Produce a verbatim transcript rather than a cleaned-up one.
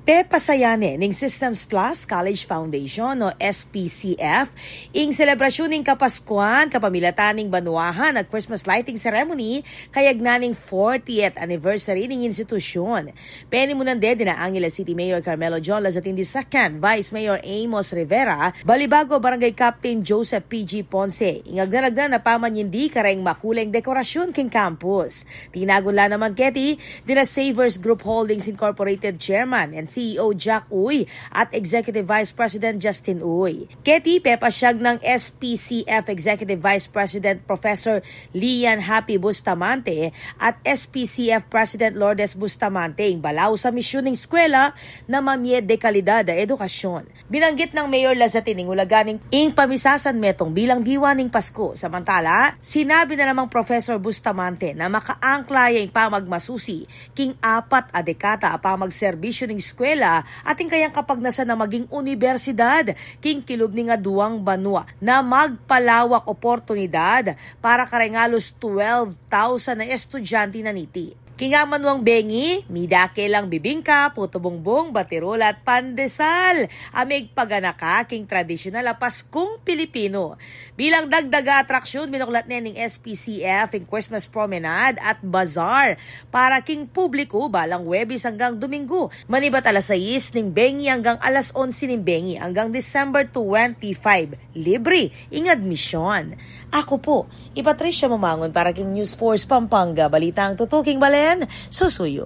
Pepasayan ne ning Systems Plus College Foundation o S P C F ing selebrasyun ning Kapaskuan kapamilatan ning banuahan a Christmas lighting ceremony kayagnan ning fortieth anniversary ning institusyun. Penimunan de dina Angeles City Mayor Carmelo John Lazatin the second, Vice Mayor Amos Rivera, Balibago Barangay Captain Joseph P G Ponce, ing agnan-agnan a pamanyindi kareng makuleng dekorasyun king campus. Tinagun la naman keti dina Savers Group Holdings Incorporated Chairman and C E O Jack Uy at Executive Vice President Justin Uy. Keti pepasyag nang S P C F Executive Vice President Professor Lian Happy Bustamante at S P C F President Lourdes Bustamante ing balaus a misyun ning eskwela na mamie de kalidad a edukasyon. Binanggit nang Mayor Lazatin ing ulaga ning ing pamisasan metung bilang diwa ning Pasku. Samantala, sinabi na namang Professor Bustamante na makaangkla ya ing pamagmasusi king apat a dekada a pamagserbisyu ning eskwela at ing kayang kapagnasan na maging unibersidad king kilub ning aduang banua na magpalawak oportunidad para kareng alus twelve thousand na estudyante na niti. King amanuang bengi, midake lang bibingka, puto bungbung, batirul at pandesal a migpaganaka king tradisyunal a Paskung Pilipino. Bilang dagdag a atraksyon, minuklat ne ning S P C F ing Christmas Promenade at Bazaar para king publiku balang Huwebes anggang Dominggu, manibat alas sais ning bengi anggang alas onse ning bengi anggang December twenty-five. Libre ing admisyon. Aku pu, i Patricia Mamangun para king News Force Pampanga, balitang tutuking balen, susuyu.